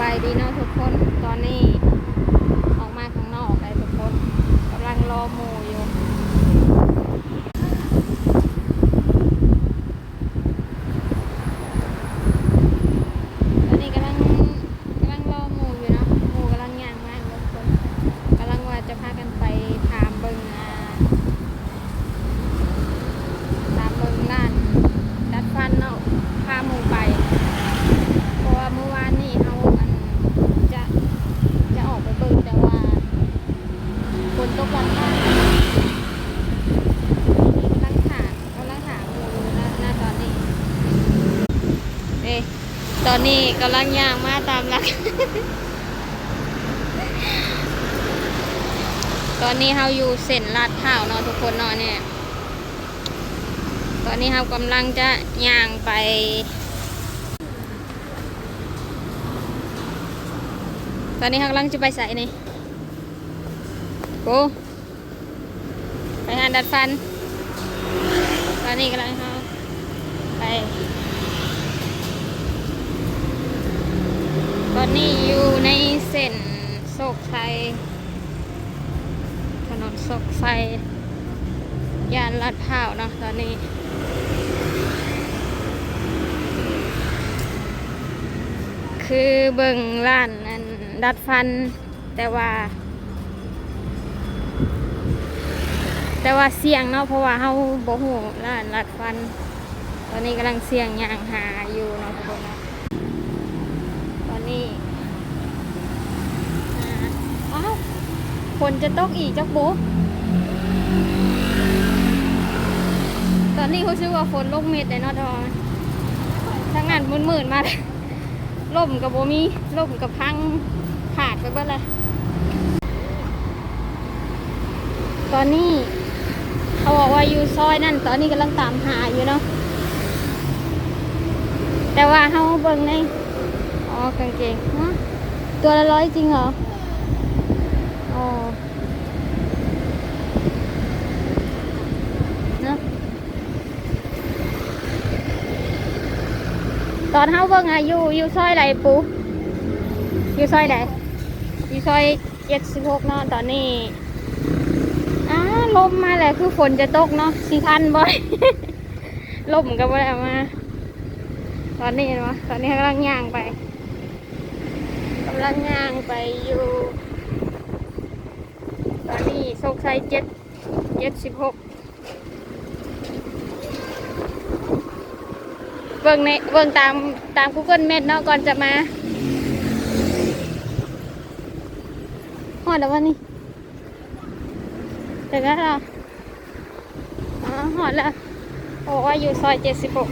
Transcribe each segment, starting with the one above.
ສະບາຍດີເນາະທຸກຄົນ, ຕອນນີ້ອອກມາຂ້າງນອກແລ້ວທຸກຄົນ, ກຳລັງລໍໝູ່ຢູ່. ຕອນນີ້ກຳລັງ ກຳລັງລໍໝູ່ຢູ່ເນາະ, ໝູ່ກຳລັງຍ່າງມາທຸກຄົນ, ກຳລັງວ່າຈະພາກັນໄປຖາມເບິ່ງ ອ່າ ຕາມເບິ່ງຮ້ານດັດຟັນເນາະ, ພາໝູ່ໄປ ເພາະວ່າມື້ວານນີ້ເຮົາ ອັນ ຈະ ຈະອອກໄປເບິ່ງ ແຕ່ວ່າຝົນຕົກລັດຟ້າ, ກຳລັງຖ້າ ກຳລັງຖ້າໝູ່ຢູ່ນະ ນະຕອນນີ້. ເອີ ຕອນນີ້ກຳລັງຍ່າງມາຕາມຫຼັງ ຕອນນີ້ເຮົາຢູ່ເສັ້ນລາດພ້າວເນາະທຸກຄົນເນາະ, ນີ້ ຕອນນີ້ເຮົາກຳລັງຈະຍ່າງໄປ ຕອນນີ້ເຮົາກຳລັງຈະໄປໃສນີ້? ໂອ້ ໄປຮ້ານດັດຟັນ. ຕອນນີ້ກຳລັງເຮົາໄປ ຕອນນີ້ຢູ່ໃນເສັ້ນໂຊກໄຊ ຖະໜົນໂຊກໄຊ ຍ່ານລາດພ້າວເນາະ. ຕອນນີ້ຄືເບິ່ງຮ້ານອັນດັດຟັນ ແຕ່ວ່າ ແຕ່ວ່າສ່ຽງເນາະ ເພາະວ່າເຮົາບໍ່ຮູ້ຮ້ານດັດຟັນ. ຕອນນີ້ກຳລັງສ່ຽງຍ່າງຫາຢູ່ເນາະທຸກຄົນເນາະ. ຕອນນີ້ ອ່າ ອ້າວ ຝົນຈະຕົກອີກຈັກບໍ່? ຕອນນີ້ຮູ້ສຶກວ່າຝົນລົງເມັດແລ້ວເນາະ, ແຕ່ວ່າທາງນັ້ນມືດໆມາ ຮົ່ມກໍບໍ່ມີ, ຮົ່ມກໍພັງຂາດໄປເບິດແລ້ວ. ຕອນນີ້ເຂົາບອກວ່າຢູ່ຊອຍນັ້ນ, ຕອນນີ້ກຳລັງຕາມຫາຢູ່ເນາະ, ແຕ່ວ່າເຮົາເບິ່ງໃນ ອໍ ກາງເກງ ຮະ ຕົວລະຮ້ອຍຈິງເຫລອ? ອໍ ເນາະ. ຕອນເຮົາເບິ່ງອະ ຢູ່ ຢູ່ຊອຍໃດປູ? ຢູ່ຊອຍໃດ? ຢູ່ຊອຍເຈັດສິບຫົກເນາະ. ຕອນນີ້ ອາ ລົມມາແລ້ວ ຄືຝົນຈະຕົກເນາະ, ຊິທັນບໍ່? ຮົ່ມກໍບໍ່ໄດ້ເອົາມາ. ຕອນນີ້ເນາະ ຕອນນີ້ກຳລັງຍ່າງໄປ ກຳລັງຍ່າງໄປຢູ່. ຕອນນີ້ໂຊກໄຊເຈັດ ເຈັດສິບຫົກ ເບິ່ງໃນ ເບິ່ງຕາມ ຕາມ Google Map ເນາະ ກ່ອນຈະມາ. ຮອດແລ້ວວະນີ້? ເຖິງແລ້ວເນາະ. ອໍ ຮອດແລ້ວ. ໂອ້ ຢູ່ຊອຍເຈັດສິບຫົກ.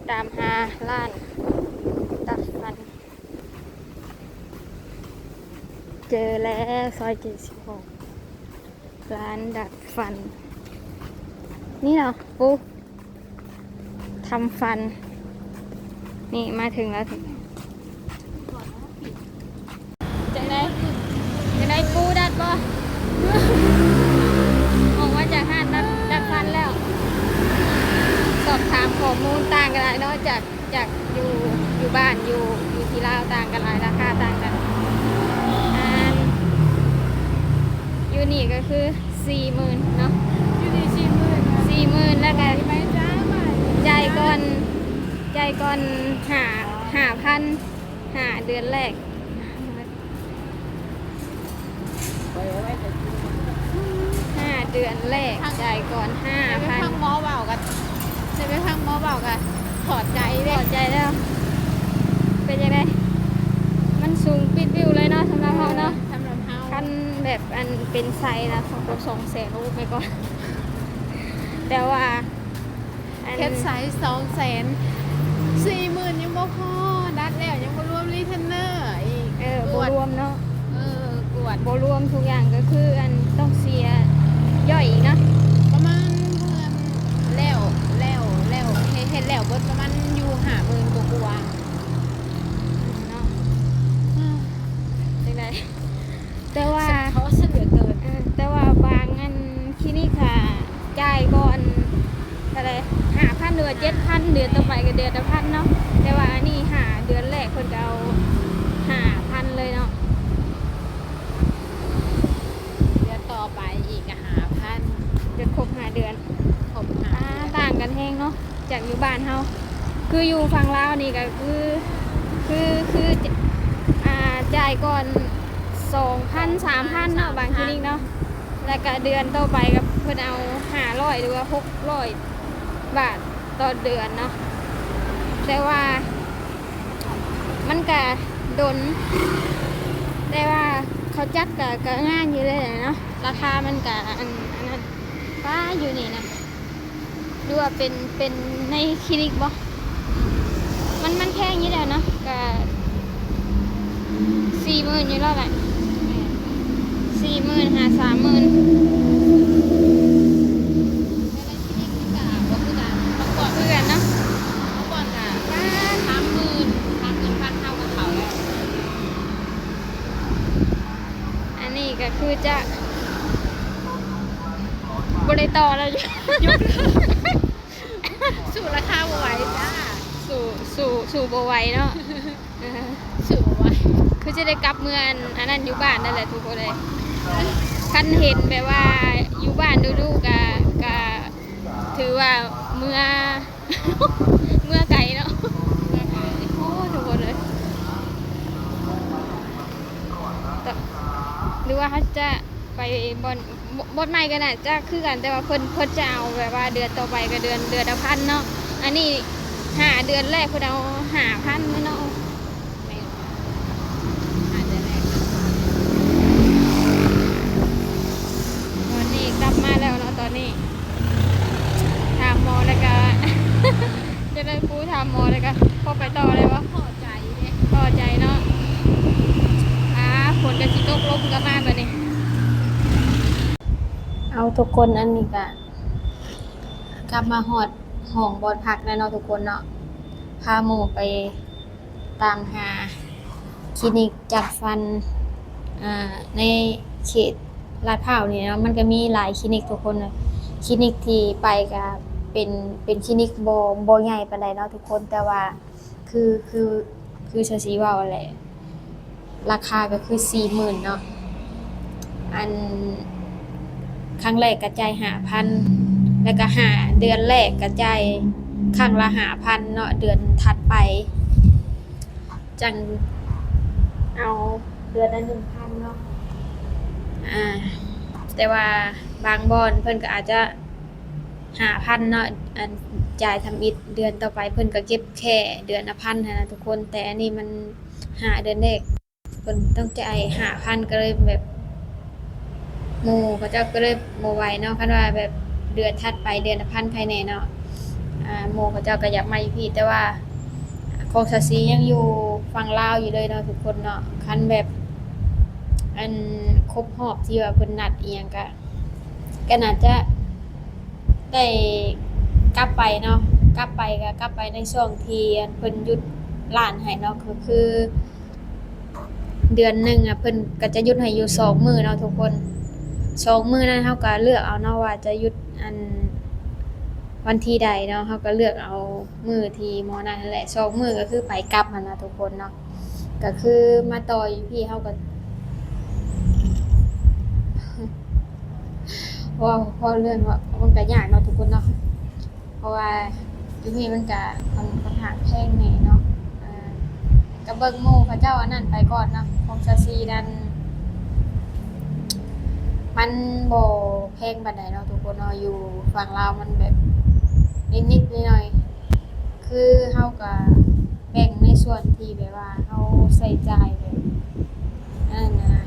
ຕາມຫາຮ້ານດັດຟັນ. ເຈີແລ້ວ ຊອຍເຈັດສິບຫົກ ຮ້ານດັດຟັນ. ນີ້ເນາະ ປູ ທຳຟັນ. ນີ້ມາເຖິງແລ້ວ. ຈັ່ງໃດ ຈັ່ງໃດ ປູດັດບໍ່? ອອກມາຈາກຮ້ານດັດ ດັດຟັນແລ້ວ ສອບຖາມຂໍ້ມູນຕ່າງກັນຫຼາຍເນາະ ຈາກ ຈາກຢູ່ ຢູ່ບ້ານ ຢູ່ ຢູ່ທີ່ລາວຕ່າງກັນຫຼາຍ ລາຄາຕ່າງກັນ. ອັນ ຢູ່ນີ້ກໍຄືສີ່ໝື່ນເນາະ ຢູ່ນີ້ສີ່ໝື່ນ ສີ່ໝື່ນ ແລ້ວກໍ ໄປ ໄປ ຈ່າຍກ່ອນ ຈ່າຍກ່ອນຫ້າ ຫ້າພັນ ຫ້າເດືອນແລກ. ຫ້າເດືອນແລກ ຈ່າຍກ່ອນຫ້າພັນ. ໄດ້ໄປຟັງໝໍເວົ້າກໍ ໄດ້ໄປຟັງໝໍເວົ້າກໍຖອດໃຈເດ້ ຖອດໃຈແລ້ວ. ເປັນຈັ່ງໃດ? ມັນສູງປິດວິວເລີຍເນາະ ສຳລັບເຮົາເນາະ ເອີ ສຳລັບເຮົາ. ຄັນແບບອັນເປັນໄຊນະ ສອງ ສອງແສນ ໂອ້ ໄປກ່ອນ. ແຕ່ວ່າ ອັນ ເຮັດໄຊສອງແສນ ສີ່ໝື່ນຍັງບໍ່ພໍ ດັດແລ້ວຍັງບໍ່ລວມຣີເທນເນີອີກ. ເອີ ກວດ ບໍ່ລວມເນາະ ເອີ ກວດ ບໍ່ລວມທຸກຢ່າງ ກໍຄືອັນຕ້ອງເສຍຍ່ອຍອີກເນາະ ປະມານເຮືອນແລ້ວ ແລ້ວ ແລ້ວ ເຮັດ ເຮັດແລ້ວເບິດປະມານຢູ່ຫ້າໝື່ນກວ່າໆເນາະ. ຈັ່ງໃດ? ແຕ່ວ່າ ສະເທາະສະເຫຼືອເກີນ ເອີ ແຕ່ວ່າບາງອັນຄລີນິກຫາຈ່າຍກ່ອນເທົ່າໃດ ຫ້າພັນ ຫຼືວ່າເຈັດພັນ ເດືອນຕໍ່ໄປກໍເດືອນລະພັນເນາະ. ແຕ່ວ່າອັນນີ້ຫາເດືອນແລກເພິ່ນກໍເອົາ ຄືຢູ່ຝັ່ງລາວນີ້ກໍຄື ຄື ຄື ອ່າ ຈ່າຍກ່ອນສອງພັນ ສາມພັນເນາະ ບາງຄລີນິກເນາະ ແລ້ວກໍເດືອນຕໍ່ໄປກໍເພິ່ນເອົາຫ້າຮ້ອຍ ຫຼືວ່າຫົກຮ້ອຍບາດຕໍ່ເດືອນເນາະ ແຕ່ວ່າມັນກະດົນ ແຕ່ວ່າເຂົາຈັດກະ ກະງານຢູ່ເລີຍແຫຼະເນາະ ລາຄາມັນກະ ອັນ ອັນນັ້ນ ປ້າ ຢູ່ນີ້ນະ ຫຼືວ່າເປັນ ເປັນໃນຄລີນິກບໍ່? ມັນ ມັນແພງຢູ່ແລ້ວເນາະ ກະສີ່ໝື່ນຢູ່ແລ້ວແຫຼະ ສີ່ໝື່ນຫາສາມໝື່ນ ແຕ່ລະຄລີນິກມັນກະບໍ່ຄືກັນ ເມື່ອກ່ອນ ບໍ່ຄືກັນເນາະ ເມື່ອກ່ອນກະສາມໝື່ນ ສາມໝື່ນພັນເຮົາກໍເຂົ້າແລ້ວ ອັນນີ້ກໍຄືຈະບໍ່ໄດ້ຕໍ່ແລ້ວ ຍກເລີກ ສູ້ລາຄາບໍ່ໄຫວຈ້າ ສູ້ ສູ້ ສູ້ບໍ່ໄຫວເນາະ ສູ້ບໍ່ໄຫວ ຄືຊິໄດ້ກັບເມືອ ອັນ ອັນນັ້ນຢູ່ບ້ານນັ້ນແຫຼະທຸກຄົນເອີຍ ຄັນເຫັນແບບວ່າຢູ່ບ້ານດຸໆ ກະ ກະຖືວ່າເມືອ ເມືອໄກເນາະ ເມືອໄກ ໂອ້ ທຸກຄົນເອີຍ ຕ- ຫຼືວ່າເຮົາຈະໄປບ່ອນ ບ່ອນໃໝ່ກໍໜ້າຈະຄືກັນ ແຕ່ວ່າເພິ່ນ ເພິ່ນຈະເອົາແບບວ່າເດືອນຕໍ່ໄປກໍເດືອນ ເດືອນລະພັນເນາະ ອັນນີ້ຫ້າເດືອນແລກເພິ່ນເອົາຫ້າພັນເນາະ ແມ່ນ ຫ້າເດືອນແລກ ຕອນນີ້ກັບມາແລ້ວເນາະ ຕອນນີ້ ຖາມໝໍແລ້ວກະ ຈະໄດ້ປູຖາມໝໍແລ້ວກະ ພໍໄປຕໍ່ໄດ້ບໍ່? ພໍໃຈເດ້ ພໍໃຈເນາະ ອ່າ ຝົນກະຊິຕົກ ລົມກະມາບາດນີ້ ເອົາ ທຸກຄົນ ອັນນີ້ກະກັບມາຮອດຫ້ອງບ່ອນພັກແລ້ວເນາະ ທຸກຄົນເນາະ ພາໝູ່ໄປຕາມຫາຄລີນິກ ຈັດຟັນ ອ່າ ໃນເຂດລາດພ້າວນີ້ເນາະ ມັນກະມີຫຼາຍຄລີນິກທຸກຄົນ ຄລີນິກທີ່ໄປກະເປັນ ເປັນຄລີນິກບໍ່ ບໍ່ໃຫຍ່ປານໃດເນາະທຸກຄົນ ແຕ່ວ່າຄື ຄື ຄືຊາຊີເວົ້າຫັ້ນແຫຼະ ລາຄາກະຄືສີ່ໝື່ນເນາະ ອັນ ຄັ້ງແລກກະຈ່າຍຫ້າພັນ ແລ້ວກະຫ້າເດືອນແລກກະຈ່າຍຄັ້ງລະຫ້າພັນເນາະ ເດືອນຖັດໄປ ຈັ່ງເອົາເດືອນລະໜຶ່ງພັນເນາະ ອ່າ ແຕ່ວ່າບາງບ່ອນເພິ່ນກໍອາດຈະຫ້າພັນເນາະ ອັນ ຈ່າຍທຳອິດ ເດືອນຕໍ່ໄປເພິ່ນກໍເກັບແຄ່ເດືອນລະພັນຫັ້ນນະທຸກຄົນ ແຕ່ອັນນີ້ມັນຫ້າເດືອນແລກ ເພິ່ນຕ້ອງຈ່າຍຫ້າພັນ ກໍເລີຍແບບ ໝູ່ເຂົາເຈົ້າກໍເລີຍບໍ່ໄຫວເນາະ ຄັນວ່າແບບເດືອນຖັດໄປເດືອນລະພັນໃຜແນ່ເນາະ ອ່າ ໝູ່ເຂົາເຈົ້າກໍຢາກມາຢູ່ພີ້ ແຕ່ວ່າຂອງຊາຊີຍັງຢູ່ຝັ່ງລາວຢູ່ເລີຍເນາະທຸກຄົນເນາະ ຄັນແບບ ອັນ ຄົບຮອບທີ່ວ່າເພິ່ນນັດອີ່ຫຍັງກະ ກໍໜ້າຈະໄດ້ກັບໄປເນາະ ກັບໄປກໍກັບໄປໃນຊ່ວງທີ່ ອັນ ເພິ່ນຢຸດຮ້ານໃຫ້ເນາະ ກໍຄື ເດືອນໜຶ່ງອະ ເພິ່ນກໍຈະຢຸດໃຫ້ຢູ່ສອງມື້ເນາະທຸກຄົນ ສອງມື້ນັ້ນເຮົາກໍເລືອກເອົາເນາະວ່າຈະຢຸດ ອັນ ວັນທີໃດເນາະ ເຮົາກໍເລືອກເອົາມື້ທີ່ໝໍນັດຫັ້ນແຫຼະ ສອງມື້ກໍຄືໄປກັບຫັ້ນນະທຸກຄົນເນາະ ກໍຄືມາຕໍ່ຢູ່ພີ້ ເຮົາກໍ ເວົ້າ ເວົ້າເລື່ອງວ່າ ມັນກໍຍາກເນາະທຸກຄົນເນາະ ເພາະວ່າຢູ່ພີ້ມັນກະ ຂ້ອນ ຂ້ອນຂ້າງແພງແດ່ເນາະ ເອີ ກະເບິ່ງໝູ່ເຂົາເຈົ້າອັນນັ້ນໄປກ່ອນເນາະ ຂອງຊາຊີນັ້ນ ມັນບໍ່ແພງປານໃດເນາະທຸກຄົນເນາະ ຢູ່ຝັ່ງລາວມັນແບບນິດໆໜ້ອຍໆ ຄືເຮົາກະແບ່ງໃນສ່ວນທີ່ແບບວ່າເຮົາໃຊ້ຈ່າຍແບບ ອັນນັ້ນນະ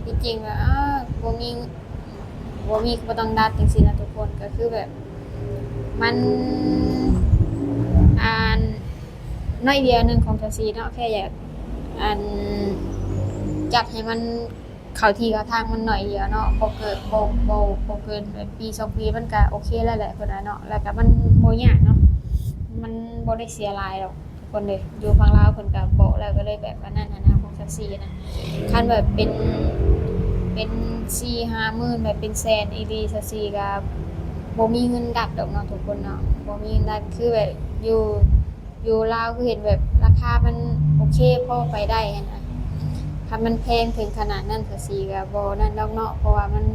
ທີ່ຈິງແບບ ເອີ ບໍ່ມີ ບໍ່ມີກໍບໍ່ຕ້ອງດັດຈັ່ງຊີ້ນະທຸກຄົນ ກໍຄືແບບ ມັນ ອັນ ໜ້ອຍດຽວໜຶ່ງຂອງຊາຊີເນາະ ແຄ່ຢາກ ອັນ ຈັດໃຫ້ມັນເຂົ້າທີ່ເຂົ້າທາງມັນໜ້ອຍດຽວເນາະ ບໍ່ເກີນ ບໍ່ ບໍ່ ບໍ່ເກີນແບບປີສອງປີ ມັນກະໂອເຄແລ້ວແຫຼະ ເພິ່ນວ່າເນາະ ແລ້ວກະມັນບໍ່ຍາກເນາະ ມັນບໍ່ໄດ້ເສຍຫຼາຍດອກ. ຄົນເດ້ ຢູ່ຝັ່ງລາວເພິ່ນກະບອກແລ້ວ ກໍເລີຍແບບອັນນັ້ນຫັ້ນນະ ຂອງຊາຊີນະ ຄັນແບບເປັນ ເປັນສີ່ຫ້າໝື່ນ ແບບເປັນແສນອີ່ຫຼີ ຊາຊີກະບໍ່ມີເງິນດັດດອກເນາະທຸກຄົນເນາະ ບໍ່ມີເງິນດັດ ຄືແບບຢູ່ ຢູ່ລາວຄືເຫັນແບບລາຄາມັນໂອເຄພໍໄປໄດ້ຫັ້ນນະ ຄັນມັນແພງເຖິງຂະໜາດນັ້ນ ຊາຊີກະບໍ່ນັ້ນດອກເນາະ ເພາະວ່າມັນ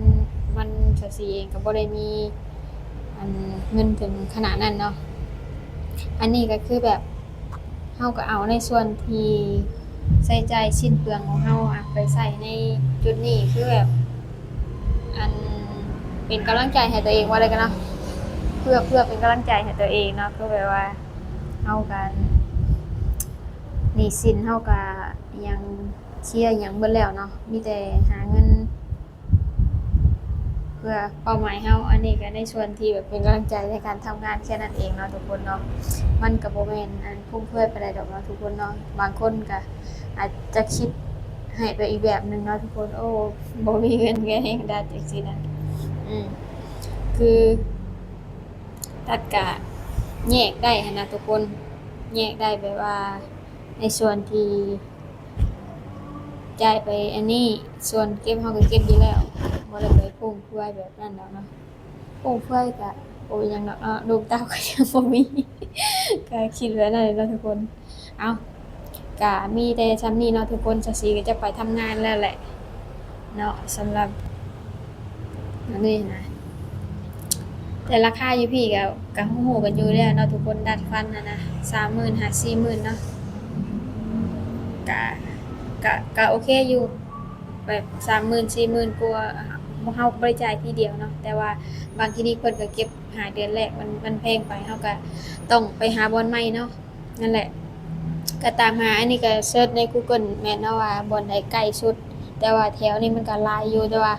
ມັນ ຊາຊີເອງກະບໍ່ໄດ້ມີ ອັນ ເງິນເຖິງຂະໜາດນັ້ນເນາະ ອັນນີ້ກໍຄືແບບ ເຮົາກໍເອົາໃນສ່ວນທີ່ໃຊ້ຈ່າຍສິ້ນເປືອງຂອງເຮົາອະ ໄປໃຊ້ໃນຈຸດນີ້ ຄືແບບ ອັນ ເປັນກຳລັງໃຈໃຫ້ຕົວເອງ ວ່າໄດ້ກັນເນາະ ເພື່ອ ເພື່ອເປັນກຳລັງໃຈໃຫ້ຕົວເອງເນາະ ຄືແບບວ່າ ເຮົາກໍ ໜີ້ສິນເຮົາກໍຍັງເຄຍຫຍັງເບິດແລ້ວເນາະ ມີແຕ່ຫາເງິນ ເພື່ອເປົ້າໝາຍເຮົາ ອັນນີ້ກໍໃນສ່ວນທີ່ແບບເປັນກຳລັງໃຈໃນການທຳງານແຄ່ນັ້ນເອງເນາະທຸກຄົນເນາະ ມັນກໍບໍ່ແມ່ນອັນຟຸມເຟືອຍປານໃດດອກເນາະທຸກຄົນເນາະ ບາງຄົນກໍອາດຈະຄິດໃຫ້ໄປອີກແບບໜຶ່ງເນາະທຸກຄົນ ໂອ້ ບໍ່ມີເງິນກໍແຮ່ງດັດຈັ່ງຊີ້ນະ ອື ຄື ຕັດກະແຍກໄດ້ຫັ້ນນະທຸກຄົນ ແຍກໄດ້ແບບວ່າໃນສ່ວນທີ່ຈ່າຍໄປອັນນີ້ ສ່ວນເກັບເຮົາກໍເກັບຢູ່ແລ້ວ ບໍ່ໄດ້ໄປຟຸມເຟືອຍແບບນັ້ນດອກເນາະ ຟຸມເຟືອຍກະບໍ່ເປັນຫຍັງດອກເນາະ ລູກເຕົ້າກໍຍັງບໍ່ມີ ກໍຄິດແບບນັ້ນແຫຼະເນາະທຸກຄົນ ເອົ້າ ກະມີແຕ່ຊ່ຳນີ້ເນາະທຸກຄົນ ສາວສີກໍຈະໄປທຳງານແລ້ວແຫຼະເນາະ ສຳລັບອັນນີ້ນະ ແຕ່ລາຄາຢູ່ພີ້ກໍ ກໍຮູ້ໆກັນຢູ່ແລ້ວເນາະທຸກຄົນ ດັດຟັນຫັ້ນນະ ສາມໝື່ນຫາສີ່ໝື່ນເນາະ ກະ ກະ ກະໂອເຄຢູ່ ແບບສາມໝື່ນສີ່ໝື່ນກວ່າ ເຮົາບໍ່ໄດ້ຈ່າຍທີດຽວເນາະ ແຕ່ວ່າບາງຄລີນິກເພິ່ນກໍເກັບຫ້າເດືອນແລກ ມັນ ມັນແພງໄປ ເຮົາກໍຕ້ອງໄປຫາບ່ອນໃໝ່ເນາະ. ນັ້ນແຫຼະ ກໍຕາມຫາ ອັນນີ້ກໍເສີດໃນ Google Map ເນາະ ວ່າບ່ອນໃດໃກ້ສຸດ ແຕ່ວ່າແຖວນີ້ມັນກໍຫຼາຍຢູ່ ແຕ່ວ່າ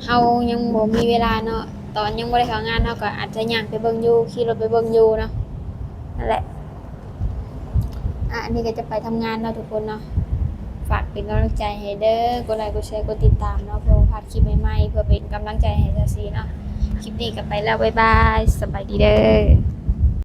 ເຮົາຍັງບໍ່ມີເວລາເນາະ ຕອນຍັງບໍ່ໄດ້ເຂົ້າງານ ເຮົາກໍອາດຈະຍ່າງໄປເບິ່ງຢູ່ ຂີ່ລົດໄປເບິ່ງຢູ່ເນາະ ນັ້ນແຫຼະ ອາ ອັນນີ້ກໍຈະໄປທຳງານເນາະທຸກຄົນເນາະ ຝາກເປັນກຳລັງໃຈໃຫ້ເດີ ກົດໄລ ກົດແຊ ກົດຕິດຕາມເນາະ ເພື່ອບໍ່ພາດຄລິບໃໝ່ໆ ເພື່ອເປັນກຳລັງໃຈໃຫ້ສາວສີເນາະ ຄລິບນີ້ກໍໄປແລ້ວ ບາຍບາຍ ສະບາຍດີເດີ.